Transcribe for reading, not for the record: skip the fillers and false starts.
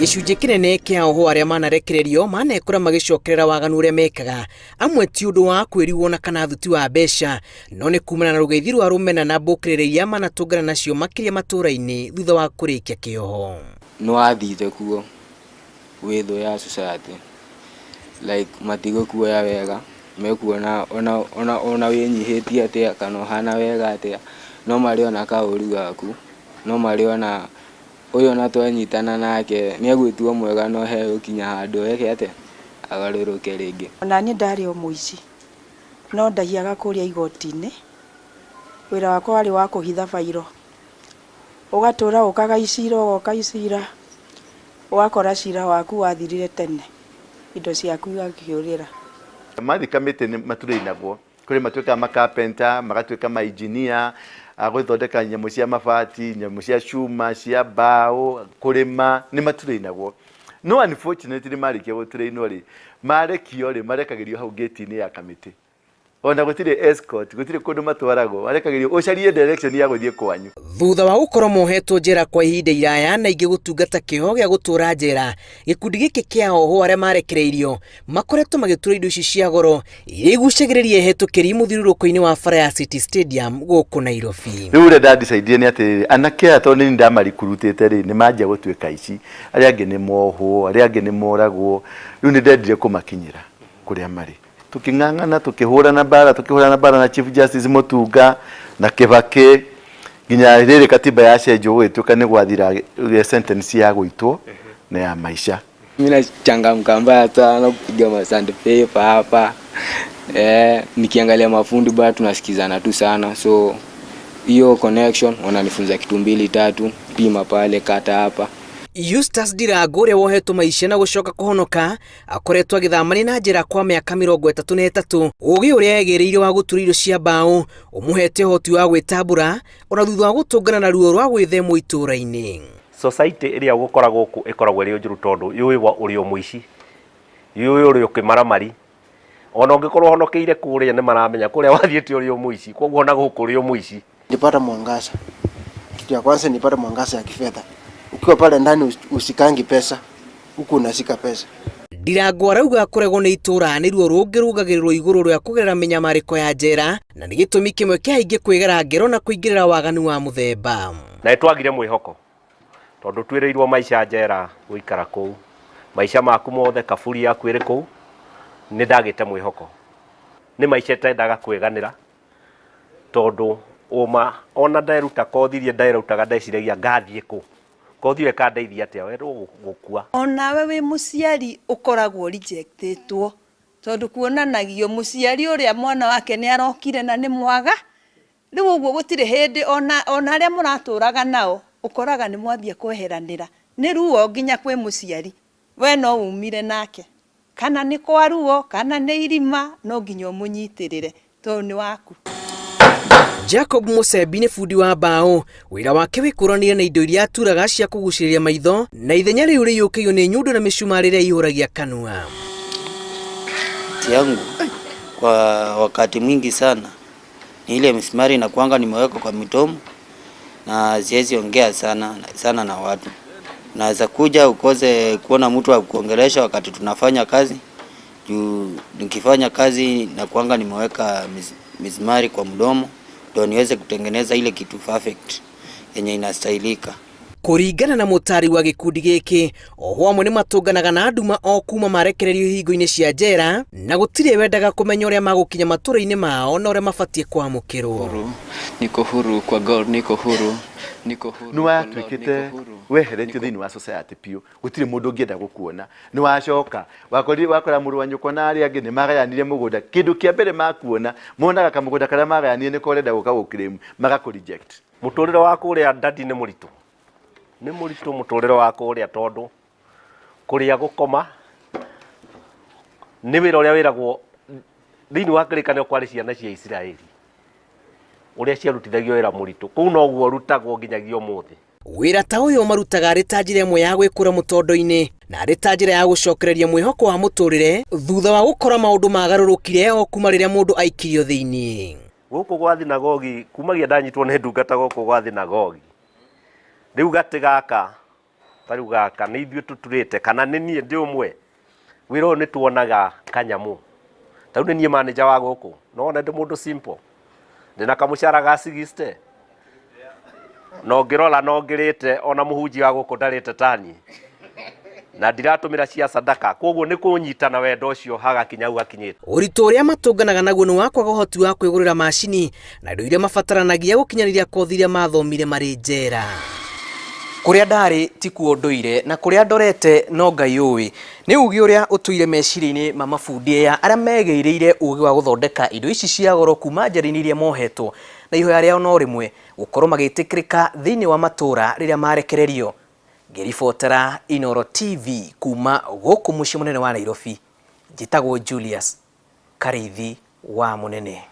Gĩcunjĩ kĩnene kĩa ohwo arĩa manarekererio manekora magĩcokerera waganu ũrĩa mekaga, amwe ti ũndũ wa kwĩrigwo na kana thuti wa mbeca, no nĩ kumana na rũgeithi rwa rũmena na mbũkĩrĩre iria manatũngana nacio makĩria matũũra-inĩ thutha wa kũrĩkia kĩoho. Nĩwathire kuo wĩ thũ ya society like matigũkuoya wega mekuona ona ona ona wĩnyihĩtie atĩa kana ũhana wega atĩa no marĩona kaũru gaku no marĩona ũyũ ona twanyitana nake nĩegwĩtua mwega no hegũkinya handũ eke atĩa agarũrũke rĩngĩ. Ona niĩ ndarĩ o mũici, no ndaiyaga kũrĩa igoti-inĩ. Wĩra wakwa warĩ wa kũhitha bairo. Ũgatũra ũkaga icira ũgoka icira, ũgakora cira waku wathirire tene, indo ciaku igakĩũrĩra. Mathiĩ kamĩtĩ nĩ matũrĩinagwo kũrĩ matuĩkaga makapenta magatuĩka ma engineer a gũthondeka nyamũ cia mabati, nyamũ cia cuma, cia mbaũ, kũrĩma nĩ matũrĩinagwo. No unfortunately marĩkia gũtũrĩinwo rĩ, marekio rĩ, marekagĩrio hau gate-inĩ ya kamĩtĩ. Ona gũtirĩ escort, gũtirĩ kũndũ matwaragwo, marekagĩrio ũcarie direction ya gũthiĩ kwanyu. Thutha wa gũkorwo mohetwo njera kwa ihinda iraya na ingĩ gũtungata kĩoho gĩa gũtũra njera, gĩkundi gĩkĩ kĩa ohwo arĩa marekereirio makoretwo magĩtura indo ici cia goro iria igucagĩrĩria ehetũkĩri mũthiũrũrũko-inĩ wa bara ya City Stadium gũkũ Nairobi. Rĩu ũrĩa nda decide nĩ atĩrĩrĩ, anake aya tondũ nĩ ndamarikurutĩte rĩ, nĩ manjia gũtuĩka aici, arĩa angĩ nĩ mohwo, arĩa angĩ nĩ moragwo, rĩu nĩ ndendire kũmakinyĩra kũrĩa marĩ. Tukĩng'ang'ana tukĩhũrana mbara tukĩhũrana mbara na Chief Justice Mutunga na Kibaki nginya rĩrĩ katiba yacenjio gũgĩtuĩka nĩ gwathira sentence ya gũitwo na ya maisha. Mimi nachangamka mbaya sana kupiga ma sandpaper hapa eh, nikiangalia mafundi bado tunasikizana tu sana, so hiyo connection wananifunza kitu mbili tatu, pima pale, kata hapa. Eustace Ndirango ũrĩa wohetwo maica na gũcoka kũhonoka akoretwo agĩthamania na njĩra kwa mĩaka 33. Ũgĩ ũrĩa egĩrĩire wa gũtura irio cia mbaũ ũmũhete ũhoti wa gwĩtambũra ona thutha wa gũtũngana na ruo rwa gwĩthemwo itũũra-inĩ. Society ĩrĩa gũkora gũkũ ĩkoragwo ĩrĩ njũru tondũ yũĩ ũrĩ o mũici, yũĩ ũrĩ ũkĩmaramari, ona ũngĩkorwo ũhonokeire kũrĩa nĩ maramenya kũrĩa wathiĩte ũrĩ o mũici, koguo ona gũkũ ũrĩ o mũici. Nilipata mwangaza. Kitu ya kwanza nilipata mwangaza ya kifedha. Ukiwa pale ndani usikangi pesa, huku unashika pesa. Ndirango arauga kũregwo nĩ itũũra nĩ ruo rũngĩ rugagĩrĩrwo igũrũ rĩa kũgerera mĩnyamarĩko ya njera na nĩ gĩtũmi kĩmwe kĩa aingĩ kwĩgera ngero na kũingĩrĩra waganu wa mũthemba. Na nĩtwagire mwĩhoko tondũ twĩrĩirwo maica njera gũikara kũu maica maku mothe kaburi yaku ĩrĩ kũu. Nĩ ndagĩte mwĩhoko, nĩ maica itendaga kwĩganĩra tondũ ũma ona nderuta kothi iria nderutaga ndeciragia ngathiĩ kũ, kothi ĩyo ĩkandeithia atĩa werwo gũkua. Onawe wĩ mũciari ũkoragwo rejectĩtwo tondũ kuonanagio mũciari ũrĩa mwana wake nĩ arokire na nĩ mwaga. Rĩu ũguo gũtirĩ hĩndĩ ona arĩa mũratũraga nao ũkoraga nĩ mwambia kweheranĩra. Nĩ ruo nginya kwĩ mũciari, we no umire nake kana nĩ kwa ruo kana nĩ irima, no nginya ũmũnyitĩrĩre tondũ nĩ waku. Jacob Musembi nĩ bundi wa mbaũ. Wĩra wake wĩkũranĩire na indo iria aturaga cia kũgucĩrĩria maitho na ithenya rĩu rĩiyũkĩirio nĩ nyundo na mĩcumarĩ ĩrĩa ĩihũragia kanua. Yangu kwa wakati mwingi sana ni ile misumari inakuanga nimeweka kwa mdomo na siwezi ongea sana sana na watu. Naweza kuja ukose kuona mtu wa kuongelesha wakati tunafanya kazi, juu nikifanya kazi nakuanga nimeweka misumari kwa mdomo ndio niweze kutengeneza ile kitu perfect yenye inastahilika. Kũringana na mũtari wa gĩkundi gĩkĩ, ohwo amwe nĩ matũnganaga na nduma o kuma marekererio ihingo-inĩ cia njera na gũtirĩ wendaga kũmenya ũrĩa magũkinya matũra-inĩ mao na ũrĩa mabatiĩ kwamũkĩrwo. Niko huru kwa God, niko huru, niko huru nĩ watuĩkĩte weheretio thĩinĩ wa society biũ, gũtirĩ mũndũ ũngĩenda gũkuona. Nĩ wacoka wakorire wakora mũrũ wa nyũkwa na arĩa angĩ nĩ magayanire mũgũnda, kĩndũ kĩa mbere makuona monaga kamũgũnda karĩa magayanire nĩko ũrenda gũka gũclaim, magakũ reject. Mũtũrĩre wa kũrĩa ndadi nĩ mũritũ, nĩ mũritũ mũtũrĩre wa kũrĩa tondũ kũrĩa gũkoma nĩ wĩra ũrĩa wĩragwo thĩinĩ wa kĩrĩkanĩro kwarĩ ciana cia Isiraeli ũrĩa ciarutithagio wĩra mũritũ, kũu noguo rutagwo nginyagia ũmũthĩ. Wĩra ta ũyũ marutaga arĩ ta njĩra ĩmwe ya gwĩkũra mũtondo-inĩ na arĩ ta njĩra ya gũcokereria mwĩhoko wa mũtũrĩre thutha wa gũkora maũndũ magarũrũkire o kuma rĩrĩa mũndũ aikirio thĩinĩ. Gũkũ gwa thinagogi kumagia ndanyitwo nĩ ndungata gũkũ gwa thinagogi, rĩu gatĩ gaka Ta rĩu gaka nĩ ithuĩ tũturĩte kana nĩ niĩ ndĩ ũmwe. Wĩra ũyũ nĩ tuonaga kanyamũ. Ta rĩu nĩ niĩ manager wa gũkũ. No wone ndĩ mũndũ simple. Ndĩna kamũcara ga 60. Na ũngĩrora no ngĩrĩte ona mũhunjia wa gũkũ ndarĩte tani. Na ndiratũmĩra cia sadaka. Koguo nĩ kũnyitana wendo ũcio hagakinya hau hakinyĩte. Ũritũ ũrĩa matũnganaga naguo nĩ wa kwaga ũhoti wa kwĩgũrĩra macini na indo iria mabataranagia gũkinyanĩria kothi iria mathomire marĩ njera. Kũrĩa ndarĩ tikuo ndũire na kũrĩa ndorete no Ngai ũĩ. Nĩ ũgĩ ũrĩa ũtũire meciria-inĩ ma mabundi aya arĩa megĩrĩire ũgĩ wa gũthondeka indo ici cia goro kuma njera-inĩ iria mohetwo na ihoya rĩao no rĩmwe, gũkorwo magĩtĩkĩrĩka thĩinĩ wa matũra rĩrĩa marekererio. Ngĩribotera Inooro TV kuma gũkũ mũciĩ mũnene wa Nairobi, njĩtagwo Julius Karĩithi wa Mũnene.